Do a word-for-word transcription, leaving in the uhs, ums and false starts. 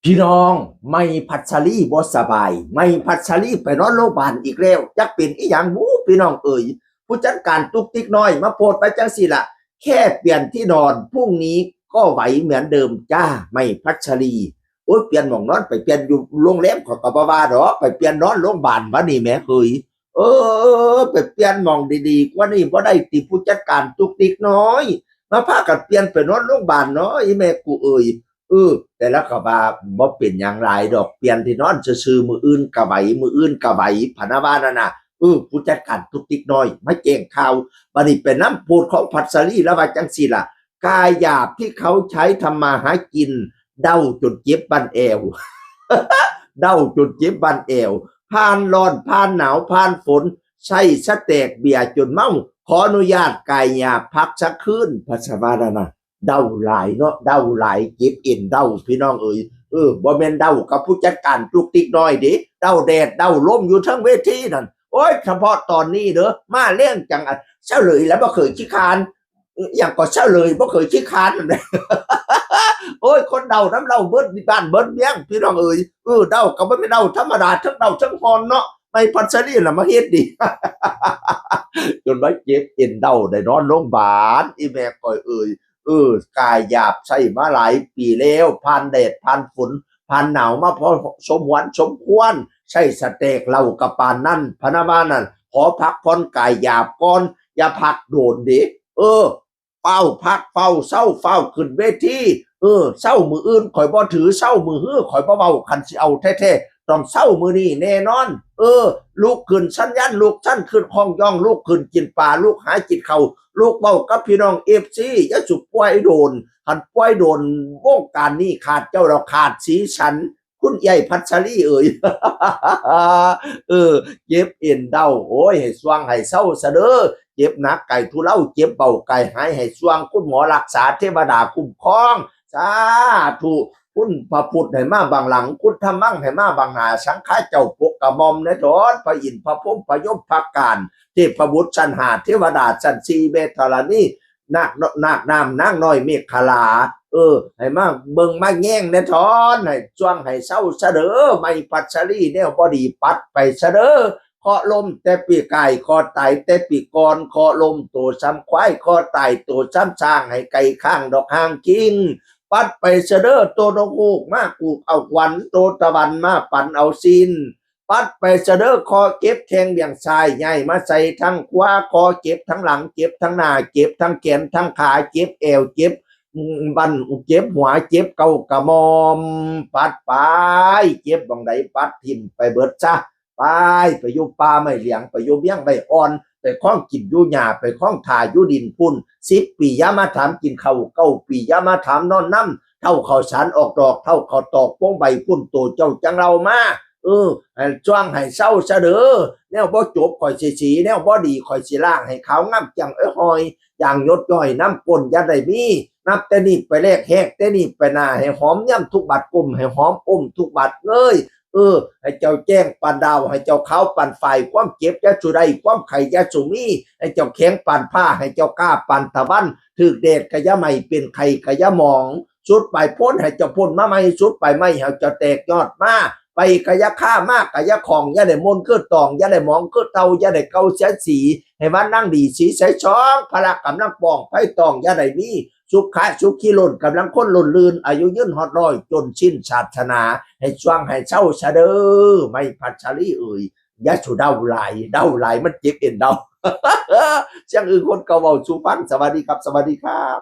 พี่น้อง ใหม่พัชรีบ่สบาย ใหม่พัชรีไปนอนโรงพยาบาลอีกแล้ว จักเป็นอีหยังบุพี่น้องเอ๋ย ผู้จัดการตุ๊กติ๊กน้อยมาโพสต์ไปจังซี่ล่ะ แค่เปลี่ยนที่นอน พรุ่งนี้ก็ไหวเหมือนเดิมจ้า ใหม่พัชรี โอ้ย เปลี่ยนหม่องนอน ไปเปลี่ยนอยู่โรงแรมข้อยก็บ่ว่าดอก ไปเปลี่ยนนอนโรงพยาบาลวะนี่แหมเฮ้ย เออ ไปเปลี่ยนหม่องดีๆกว่านี่บ่ได้ติ ผู้จัดการตุ๊กติ๊กน้อย มาพากันเปลี่ยนไปนอนโรงพยาบาลเนาะ อีแม่กูเอ๋ย เออ แต่ละก็ว่าบ่เป็นหยังหลายดอก เปลี่ยนที่นอนซื่อๆ มื้ออื่นก็ไหว มื้ออื่นก็ไหว พะนะว่านั่นน่ะ เออ ผู้จัดการตุ๊กติ๊กน้อย มาแจ้งข่าว บัดนี้ไปนำโพสต์ของพัชรีแล้วว่าจังซี่ล่ะ กายหยาบที่เขาใช้ทำมาหากิน เด้าจนเจ็บบั้นแอว เด้าจนเจ็บบั้นแอว ผ่านร้อน ผ่านหนาว ผ่านฝน ใช้สแต็กเบียร์จนเมา ขออนุญาตกายหยาบพักสักคืน พะนะว่านั่นน่ะ เด้าหลายเนาะ เด้าหลาย เจ็บเอ็นเด้า พี่น้องเอ๋ย เออ บ่แม่นเด้ากับผู้จัดการตุ๊กติ๊กน้อยเด้ เด้าแดด เด้าลมอยู่เทิงเวทีนั่น โอ้ย เฉพาะตอนนี้เด้อ มาแรงจังอะ เฉลยแล้วบ่เคยขี้คร้าน อหยังก็เฉลยบ่เคยขี้คร้านนั่นแหละ โอ้ย คนเด้านำเฮาเบิดบ้านเบิดเมือง พี่น้องเอ๋ย เออ เด้าก็บ่แม่นเด้าธรรมดา เทิงเด้าเทิงฮ้อนเนาะ ใหม่พัชรีน่ะมาเฮ็ดนี่ จนว่าเจ็บเอ็นเด้า ได้นอนโรงพยาบาล อีแม่ก้อยเอ๋ย เออ กายหยาบใช้มาหลายปีแล้ว ผ่านแดด ผ่านฝน ผ่านหนาวมาพอสมหวนสมควร ใช้สแต็กเหล้าก็ปานนั้น พะนะว่านั่น ขอพักผ่อนกายหยาบก่อน อย่าพักโดนเด้ เออ ฟ้าวพัก ฟ้าวเซา ฟ้าวขึ้นเวที เออ เซามื้ออื่นข้อยบ่ถือ เซามื้อฮือข้อยบ่เว้า คันสิเอาแท้ๆ ต้องเซามื้อนี้แน่นอน เออ ลุกขึ้นสัญญาณ ลุกสั่นขึ้นคล้องจอง ลุกขึ้นกินปลา ลุกหากินข้าว ลุกเว้ากับพี่น้องเอฟซี อย่าสุป่วยโดน คันป่วยโดน วงการนี้ขาดเจ้าดอก ขาดสีสัน คุณใหญ่พัชรีเอ๋ย เออ เจ็บเอ็นเด้า โอ้ย ให้ส่วงให้เซาซะเด้อ เจ็บหนักกายทุเลา เจ็บเบากายหาย ให้ส่วงคุณหมอรักษา เทวดาคุ้มครอง สาธุ คุณพระพุทธให้มาบั้งหลัง คุณธรรมังให้มาบั้งหน้า สังฆาเจ้าปกกระหม่อมแน่ทอน พระอินทร์พระพรหมพระยมพระกาฬ เทพบุตรชั้นห้า เทวดาชั้นสี่ แม่ธรณี นาคน- นาคน้ำนางน้อยเมขลา เออ ให้มาเบิ่งมาแยงแน่ทอน ให้ส่วงให้เซาซะเด้อ ใหม่พัชรีแนวบ่ดีปัดไปซะเด้อ เคาะล้มแต่ปีกาย เคาะตายแต่ปีก่อน เคาะล้มโตส่ำควาย เคาะตายโตส่ำช้าง ให้ไก่ข้างดอกหางคิง ปัดไปซะเด้อ โตนกฮูกมากูกเอาขวัญ โตตะวันมาปันเอาซีน ปัดไปซะเด้อ เคาะเจ็บแข้งเวียงซ้าย ย้ายมาใส่ทางขวา เคาะเจ็บทั้งหลัง เจ็บทั้งหน้า เจ็บทั้งแขนทั้งขา เจ็บแอว เจ็บบั้น เจ็บหัว เจ็บเกากระหม่อม ปัดไป เจ็บหม่องใดปัดถิ่มไปเบิดซะ ไป ไปอยู่ป่าไม้เหลียง ไปอยู่เวียงไม้อ่อน ไปคล้องกินอยู่หญ้า ไปคล้องถ่าอยู่ดินพุ้น สิบปีอย่ามาถามกินข้าว เก้าปีอย่ามาถามนอนนำ เฒ่าข้าวสารออกดอก เฒ่าข้าวตอกโป่งใบพุ้น โตเจ้าจั่งเล่ามา เออ ให้ส่วงให้เซาซะเด้อ แนวบ่จบข้อยสิสี แนวบ่ดีข้อยสิล้าง ให้ขาวงามแจ่มเอ้ยฮอย อย่างหยดย้อยน้ำก้นอย่าได้มี นับแต่นี้ไปแลแฮกแต่นี้ไปหน้า ให้หอมยามทุกบาดก้ม ให้หอมอมทุกบาดเงย เออ ให้เจ้าแจ้งปานดาว ให้เจ้าขาวปานฝ้าย ความเจ็บอย่าสู่ได้ ความไข้อย่าสู่มี ให้เจ้าแข็งปานผ้า ให้เจ้ากล้าปานตะวัน ถืกแดดก็อย่าไหม้ เป็นไข้ก็อย่าหมอง สุดปลายโพนให้เจ้าโพนมาใหม่ สุดปลายไม้ให้เจ้าแตกยอดมา ไปก็อย่าคา มาก็อย่าคล้อง อย่าได้มนคือตอง อย่าได้หมองคือเต่า อย่าได้เก่าเสียสี ให้วันนั่งดีสีใสสอง พละกำลังป้องไฟตอง อย่าได้มี สุขะสุขีล้นกำลังคนล้นลื่น อายุยืนฮอดร้อย จนสิ้นศาสนา ให้ส่วงให้เซาซะเด้อ ใหม่พัชรีเอ๋ย อย่าสู่เด้าหลาย เด้าหลายมันเจ็บเอ็นเด้า เสียงอื่นคนก็เว้าสู่ฟัง สวัสดีครับ สวัสดีครับ